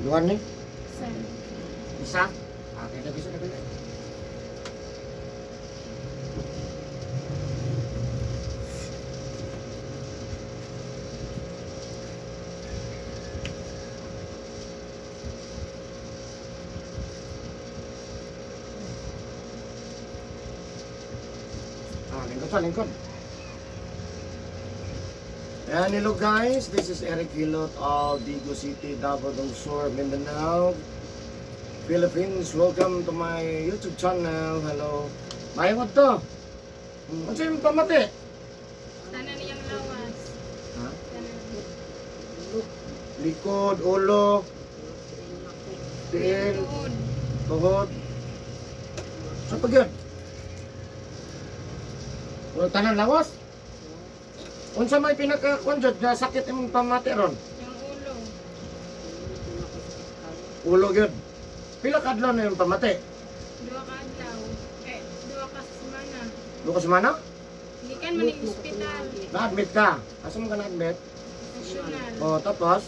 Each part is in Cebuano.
Duha ni? Sa. Isa? Ah, kaya bisa na pila. Ah, lingkod sa lingkod. Ayan, hello guys. This is Eric Hilot of Digo City, Davao del Sur, Mindanao, Philippines. Welcome to my YouTube channel. Hello. Maayong to. Ano yung pamati? Tanan niyang lawas. Ha? Tanan. Likod, ulo, tiil, Tuhod. tuhod. Sa pag yun? Wala tanan lawas? Unsa may pinaka kuan jud nga sakit imong pamati ron? Yung ulo. Ulo gyud. Pila ka adlaw na yung pamati? Duha ka adlaw. Eh, duha ka semana. Duha ka semana? Gikan man ning ospital. Na-admit ka. Asa mo ka na-admit? National. O tapos,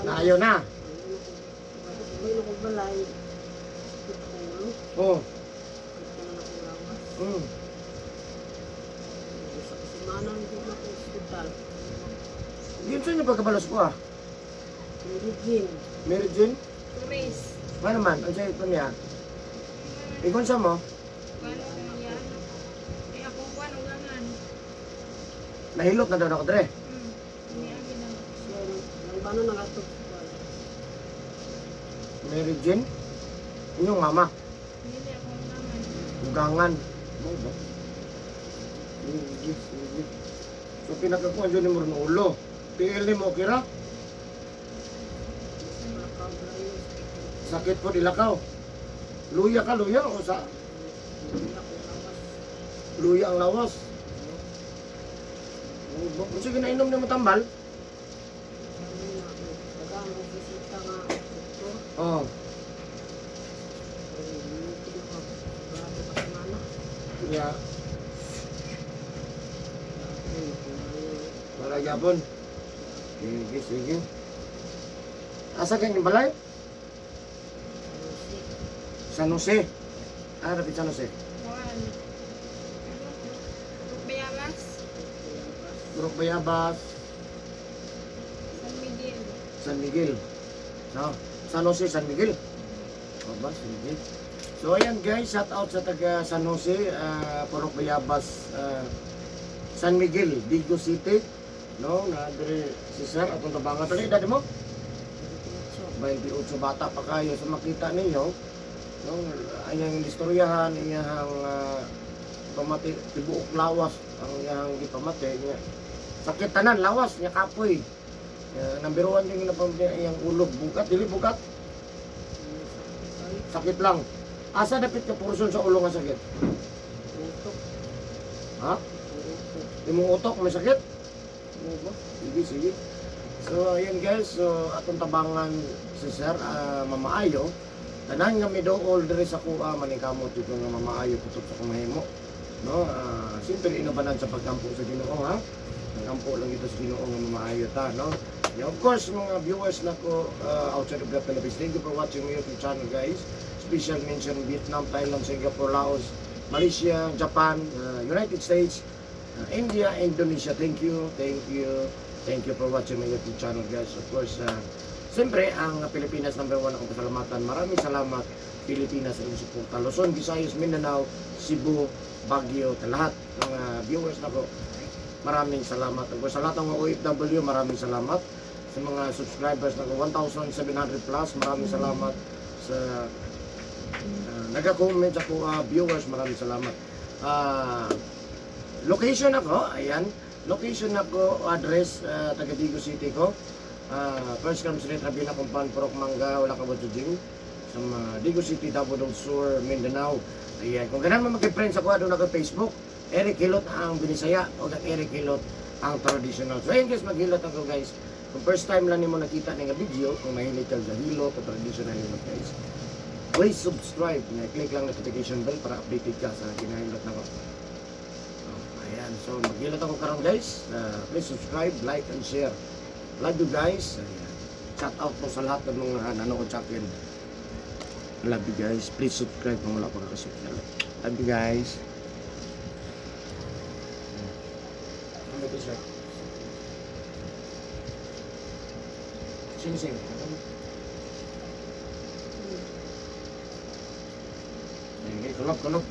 naayo na. Oh. Yun sa inyo pagkabalos ko ah. Mary Jane? Tourist. Nga naman, ang sa'yo ito niya. Ikon sa mo, Kuan sa iya. Eh, akong kuan ugangan. nahilot na daw ako dre. Niagi daw. Mary Jane? Inyong mama, Dili akong ugangan. ugangan. Mo ba? Sige, sige. So pinakakuha dyan ni mo rin ulo. Tiil ni mo, okay ra? Sakit po dilakaw. Luya ka, luya o sa luya ang lawas. Sige, nainom ni mo tambal. Oh, yeah. Wala yapon. Sige, sige. Asa kang balay? San Jose. Ah, rapid San Jose. Kuan. Bayabas. Burok Bayabas, San Miguel. San Miguel. So, San Jose, San Miguel. O ba, San Miguel. So, ayan guys, shout out sa taga San Jose, Purok Bayabas, San Miguel, Digo City. No, na dire si Sir atong tabangan. Pala edad mo? 28, bata pa kayo. So makita ninyo, no, ayang istoryahan, iyang pamati, tibuok lawas ang iyang gipamati niya. Sakit tanan lawas niya kapoy. Ya, number one yung napamati iyang ulo bugat, dili bugat, sakit lang. Asa dapit ka porson sa ulo nga sakit? Ha? Imong utok may sakit? Ano ba? Sige, sige. So, ayun guys, so atong tabangan si Sir Mamaayo. Tanan nga midool diri sa kuha maningkamot jud nga mamaayo kutob sa kumahimo. No, simple inubanan sa pagkampo sa Ginoo ha. Nagampo lang ito sa Ginoo nga mamaayo ta, no. Yeah, of course, mga viewers nako outside of the Philippines, thank you for watching my YouTube channel, guys. Special mention Vietnam, Thailand, Singapore, Laos, Malaysia, Japan, United States, India, Indonesia. Thank you, thank you, thank you for watching my YouTube channel, guys. Of course, siyempre, ang Pilipinas number one akong pasalamatan. Maraming salamat, Pilipinas, sa inyong suporta. Luzon, Visayas, Mindanao, Cebu, Baguio, sa lahat ng viewers nako. Maraming salamat. Of course, sa lahat ng mga OFW, maraming salamat. Sa mga subscribers nako, 1,700 plus, maraming salamat. Sa nagka-comment ako, viewers, maraming salamat. Location ako, ayan. Location ako, address, taga Digo City ko. First comes Street, Rabina, Kumpan, Purok Mangga, wala ka ba Gym? Sa mga Digo City, Davao del Sur, Mindanao. Ayan, kung ganun mo mag-friends ako, doon ako Facebook. Eric Hilot ang Binisaya o ang Eric Hilot ang traditional. So ayan guys, maghilot ako guys. Kung first time lang nimo nakita nga video, kung mahilig ka sa hilot o traditional hilot guys, please subscribe. Na click lang notification bell para updated ka sa ginahilot nako. Oh, ayan, so maghilot ako karon guys. Please subscribe, like and share. Love you guys. Ayan. Shout out po sa lahat ng mga nanood sa akin. Love you guys. Please subscribe kung wala pa kakasubscribe. Love you guys. Ano ba siya? Sing sing. Sige, kulog, kulog.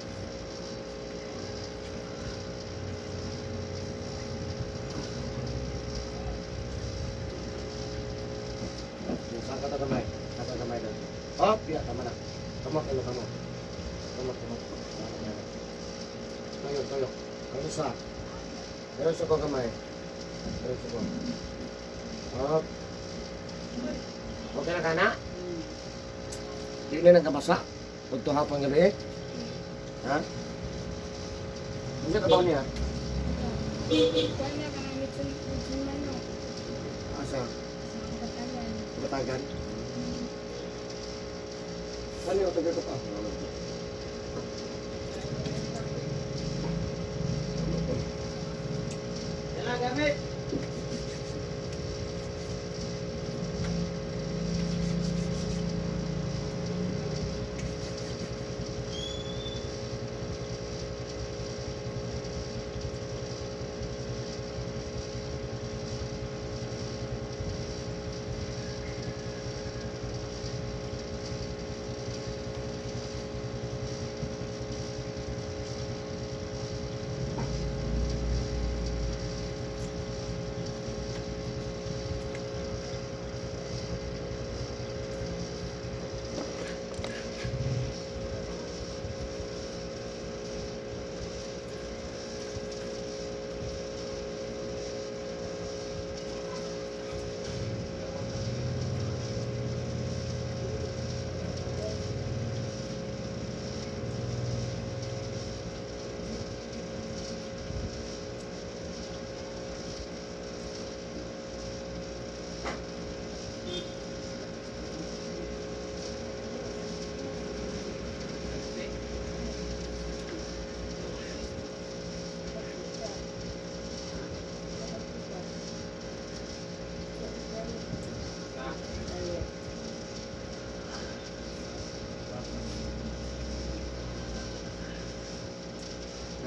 Saan ka kamay? Saan ka kamay doon? Hop, ya, tama na. Tama, kilo, tama. Tama, tama. Tama na. Tayo, tayo. Ang isa. Diretso ko kamay. Diretso ko. Hop. Okay na ka na? Di na nagkabasa? Pagto hapon gabi eh? Ha? Ano sa kabaw niya? Kuan na kanang litson litson manok. Asa? Sa batagan. Batagan? Ano yung tagal ko pa? Yan gamit.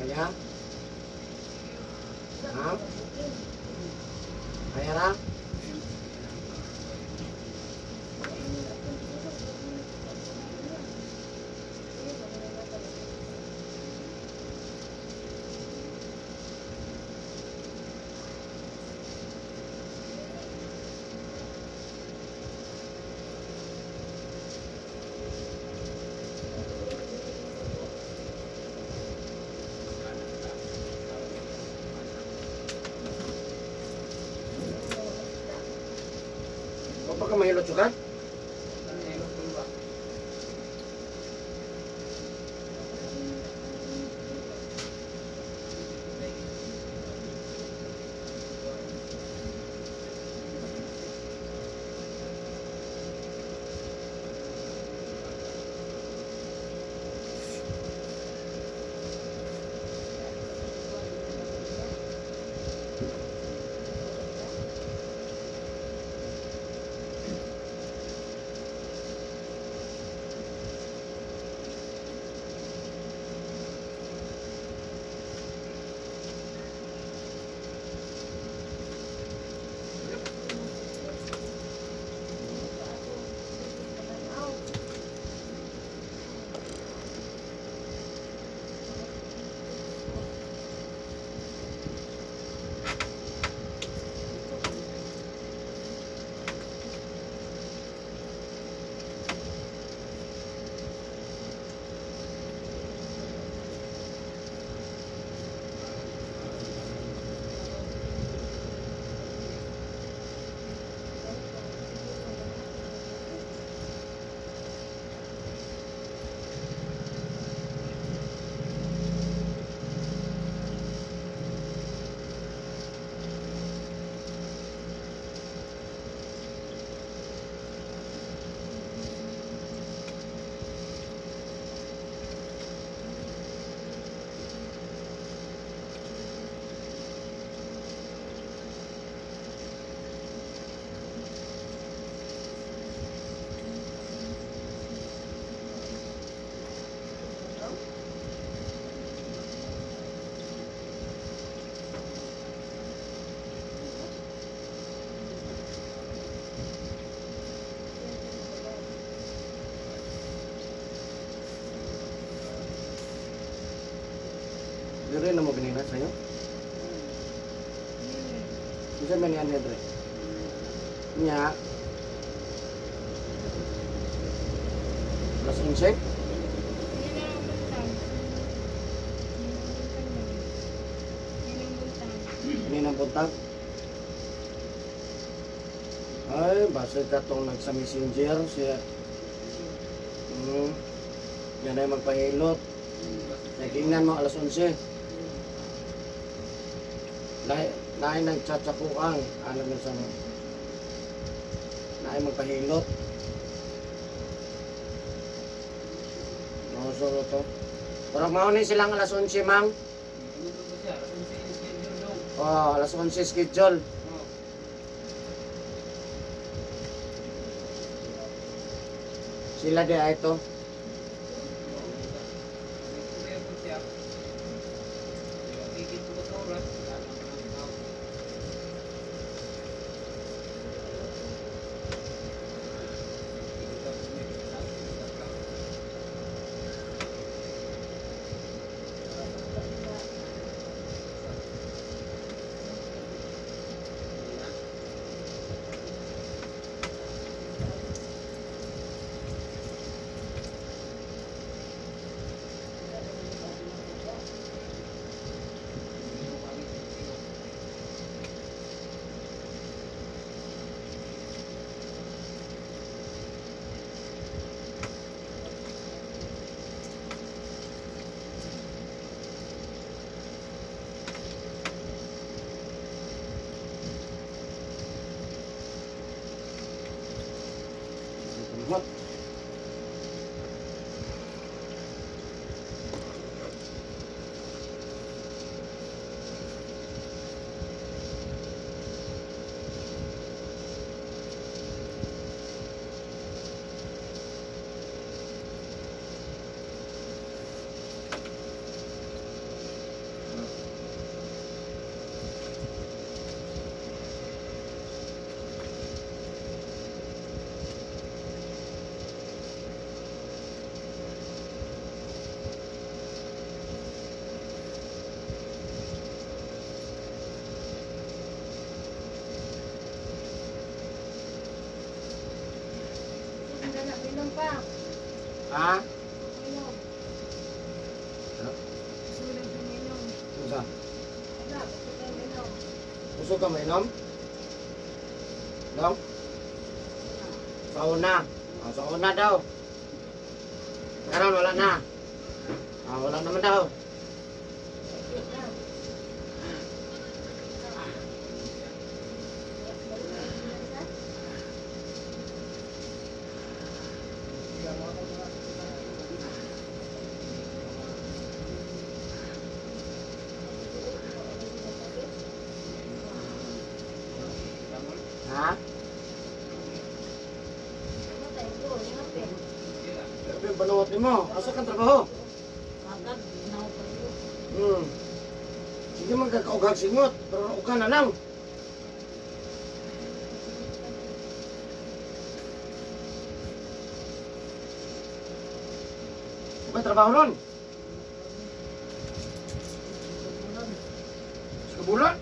Kaya? Ha? Kaya na? O baka mahilot sukat? Nagay na mo ganina sa'yo? Unsa man yan, Hedre? Nya. Alas 11? Hindi na ang buntag. Hindi na ang buntag. Kaninang buntag? Ay, basta katong nagsa messenger siya. Yan ay magpahilot. Nagingnan mo alas 11. Lahi, lahi nagtsatsakuan. Ano mo sa Lahi magpahilot. No, so to. Pero mao ni silang alas 11, mang. Oh, alas 11 schedule. Sila di ay ito. What? Minom pa. Ha? Minom. Ha? Sulag sa minom. Unsa? Wala, gusto ka minom. Gusto ka mainom? Dong? Sa una. Ah, sa una daw. Karon wala na. Ah, wala naman daw. Ha? Grabe yung banuot nimo. Asa kang trabaho? Sige man kakaugag singot, pero uga na lang. May trabaho nun? Sa kabulan?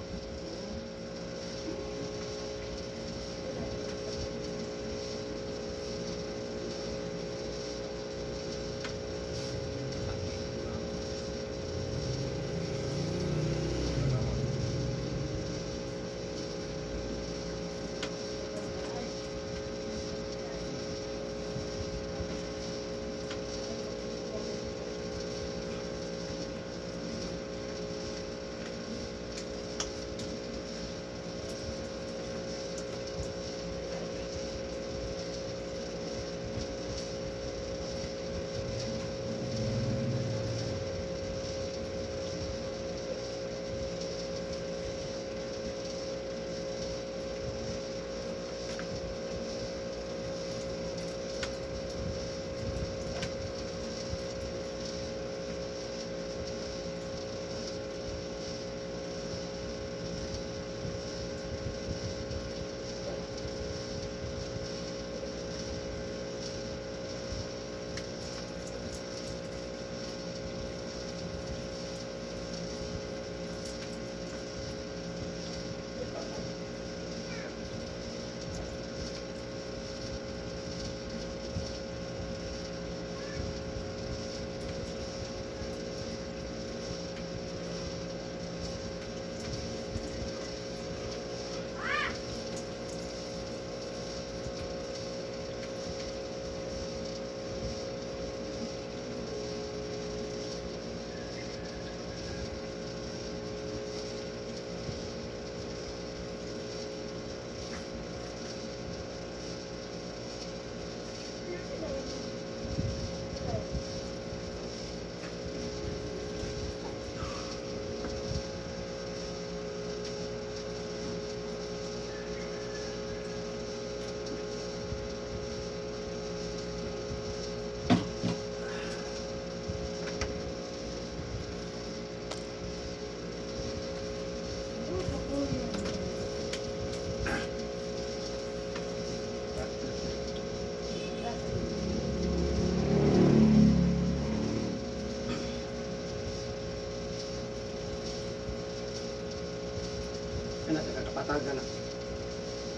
Pataga na.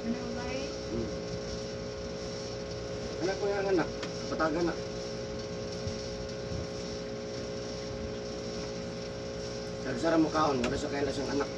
Ano ba eh? Anak ko yung anak. Pataga na. Nagsara mo kaon, wala sa kaila siyang anak.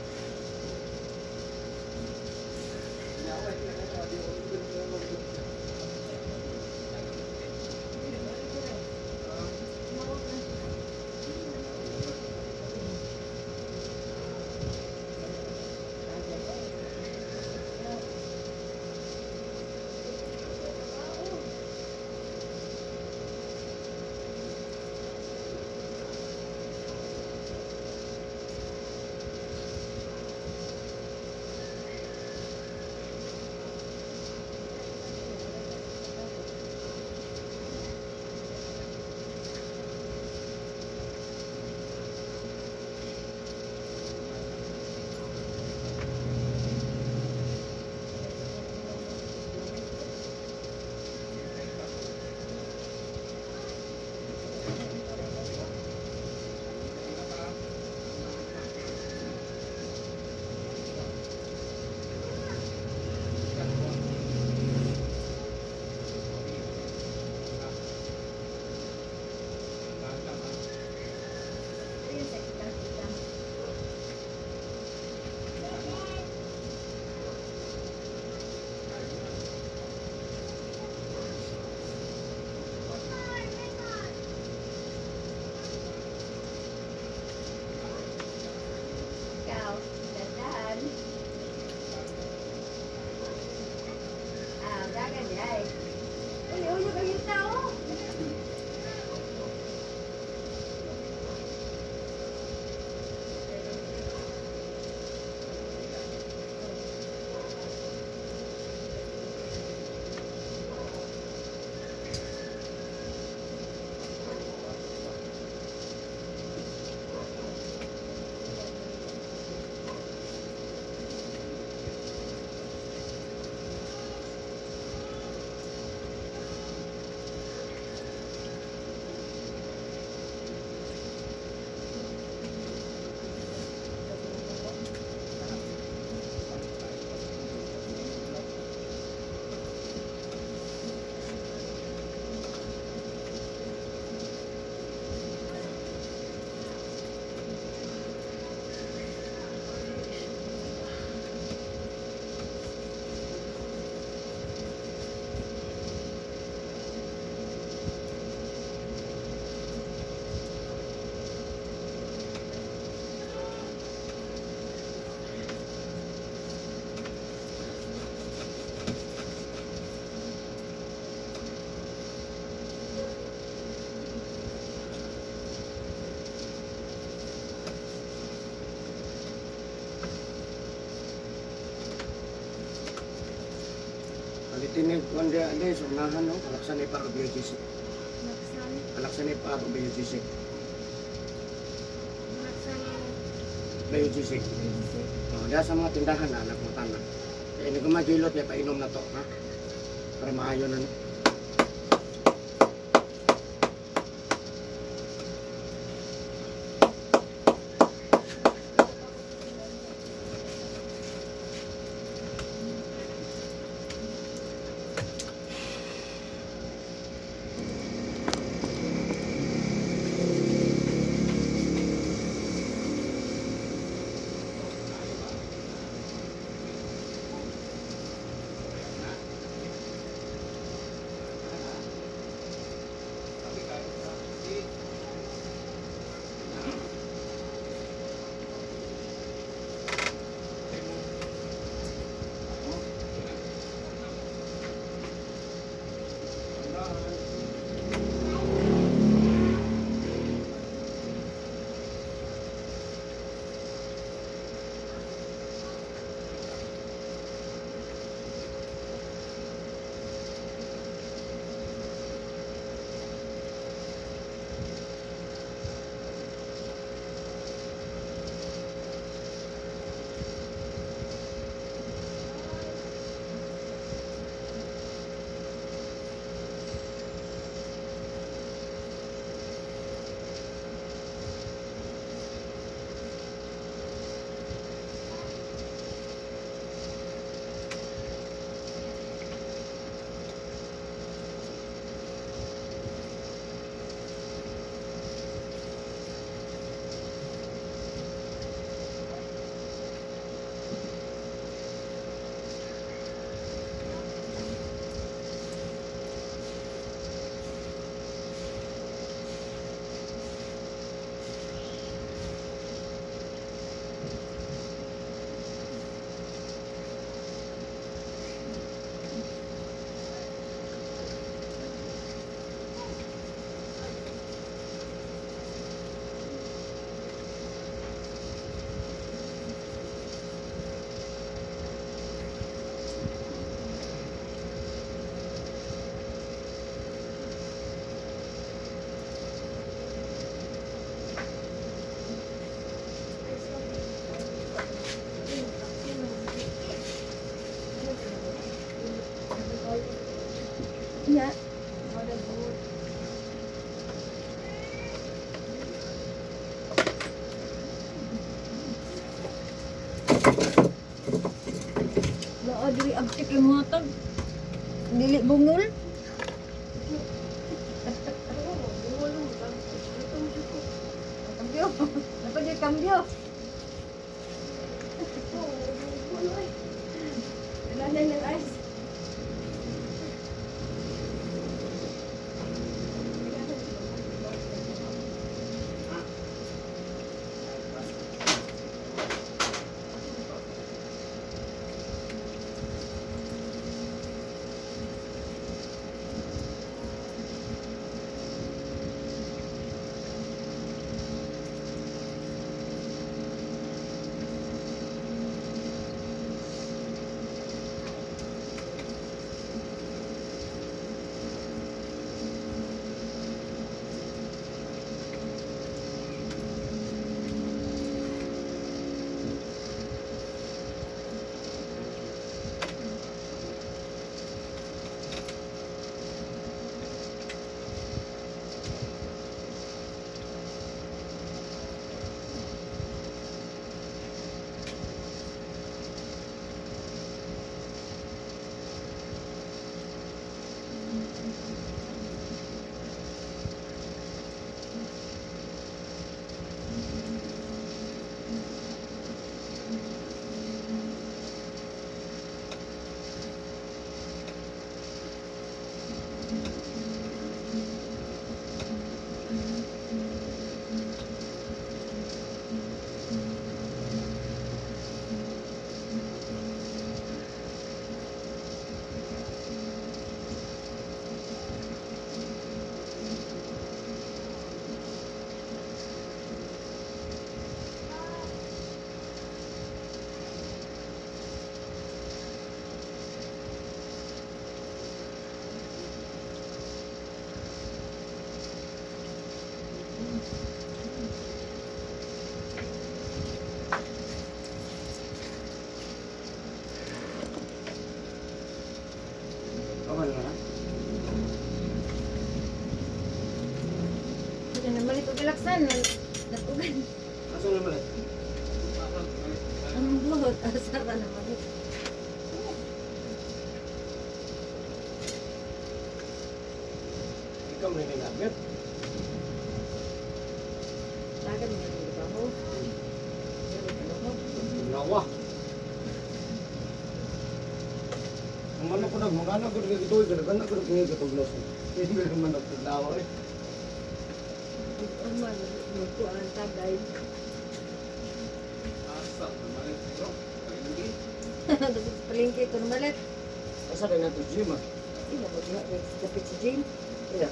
Ayun, sa kitang-kitang. Ikaw, dandahan. Ah, dagan di ay. Uy, uy, yung tao. Palitinid ko hindi, hindi, sa unahan, no? Alaksan ay para BGC. Laksan. Alaksan ay para BGC. Laksan ang BGC. register. Oh, diya sa mga tindahan na, anak mo tana. Kaya hindi ko magilot, may painom na to, ha? Para maayo na, no? Unya. Wala buot. Laa diri abtik yung mga tag. Dili bungol. Oo, bungol mo ba? Ito mo ko. Kambyo. Dapat yung kambyo. Oo, bungol ay. Wala na ng ice. Okay na lang. Hindi na malit og ilaksan. Natugan. Asa na malit? Ang buhot. Asa ka na malit. Ikaw may nagabit. Tagan mo yung iba ho. Ano ho? Nawa. Ang manok ko nag, magana ko nag ito, gana ko nag katuglos. Hindi naman nagtuglawa eh. Ang man, magkuhan tagay. Asa, malit bro. Palengke. Dapat sa palengke ito na malit. Asa rin nato gym ah. Iya mo diha dapat si Jane. Iya.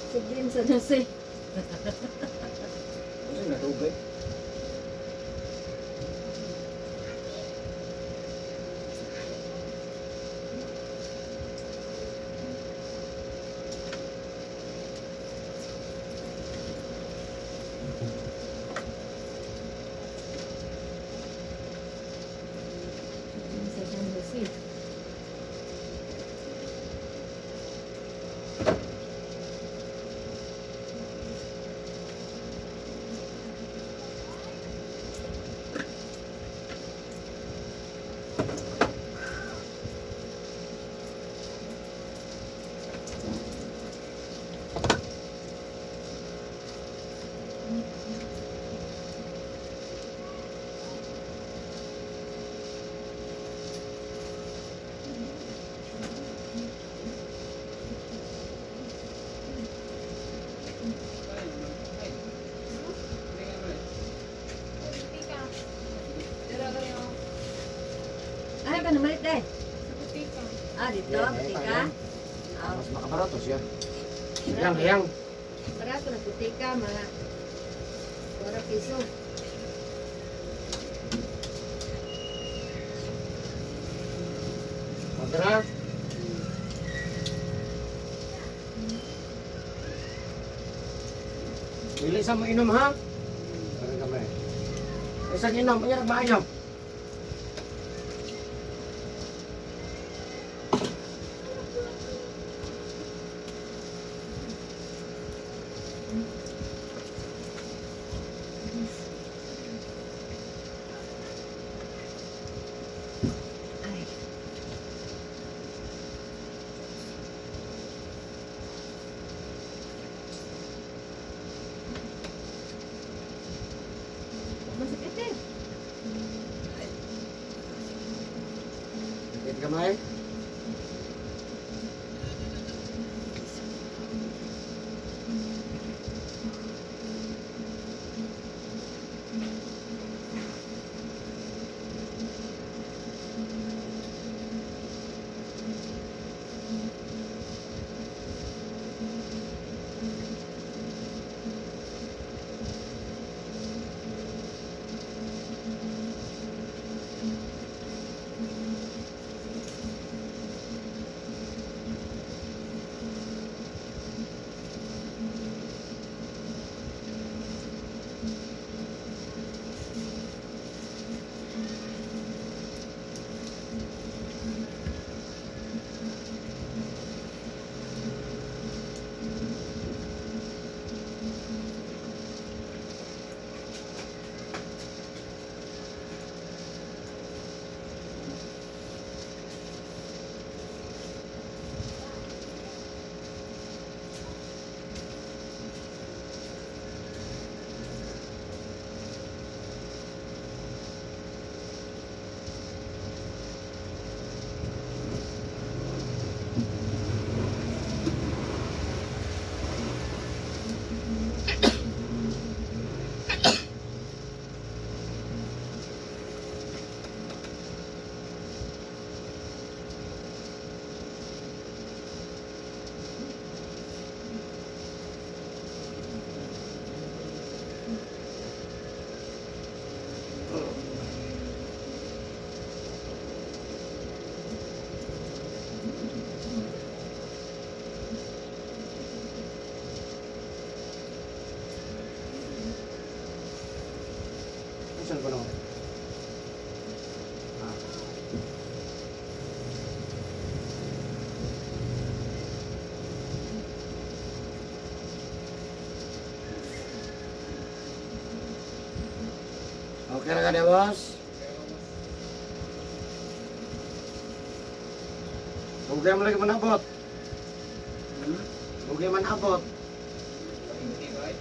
Si Jane sa nase. Asa na tubig? Jane sa San Jose. Butika. Dira kayo. Ay, ka na malit eh. Sa butika. Ah, dito, Yeah, butika. yeah. Ah, Mas makabarato siya. Yang, yang. barato na butika, mga 4 piso. Magara. Dili sa mo inom ha? Parang kamay. Isang inom, kanya maayo. Sakit kamay? Ang cellphone ako. Ah. Okay na ka na, boss? Bugay mo lagi manabot. Hmm? Bugay manabot. Palengke ba eh?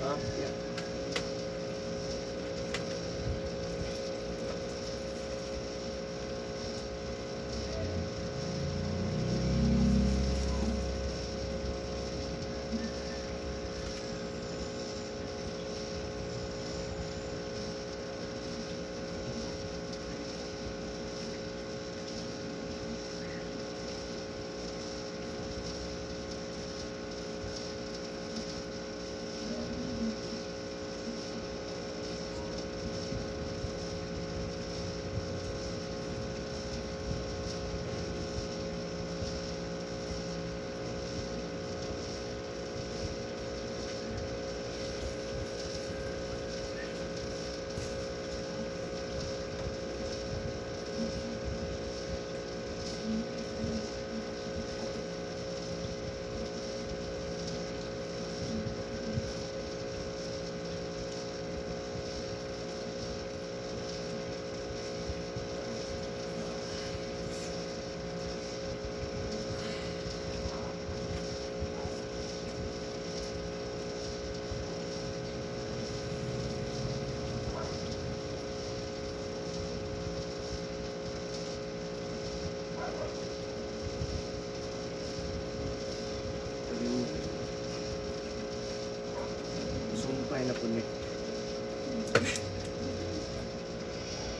Ah, yeah. Sumpay na po ni.